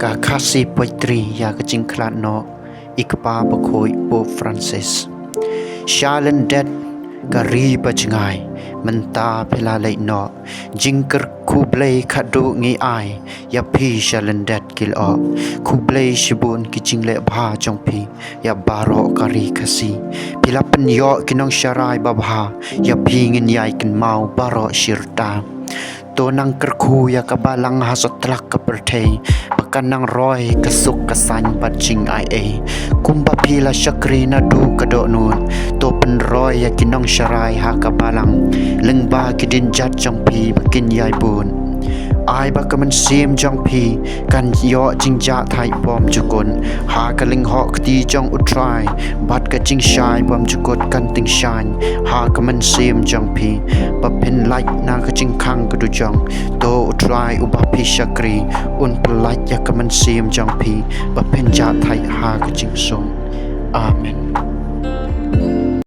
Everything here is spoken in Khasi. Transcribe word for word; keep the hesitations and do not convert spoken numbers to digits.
Ka Khasi poetry ïa ka jingkhlad noh, i Kpa Bakhuid Pope Francis. Sha lyndet ka ri ba jngai, mynta phi la leit noh. Jingkyrkhu Blei khatduh ngi ai ïa phi sha lyndet ki lyoh. Khublei shibun ki jingleh bha jong phi ïa baroh ka ri Khasi. Phi la pynïoh ki nongsharai babha, ïa phi ngin ïai kynmaw baroh shirta. To nang kyrkhu ïa ka Balang ha satlak ka pyrthei, ba kan nang roi ka suk ka saiñ bad jingaiei. Kumba phi la shakri naduh ka dohnud, to pynroi ïa ki nongsharai ha ka Balang lyngba ki dienjat jong phi ba kin ïai bud. Ai ba ka mynsiem jong phi kan ïoh jingjahthait bymjukut ha ka lyngkhuh kti jong U Trai, bad ka jingshai bymjukut kan tyngshaiñ ha ka mynsiem jong phi, ba phin lait na ka jingkhang ka dujok. To U Trai uba phi shakri un pyllait ïa ka mynsiem jong phi, ba phin jahthait ha ka jingsuk. Amen.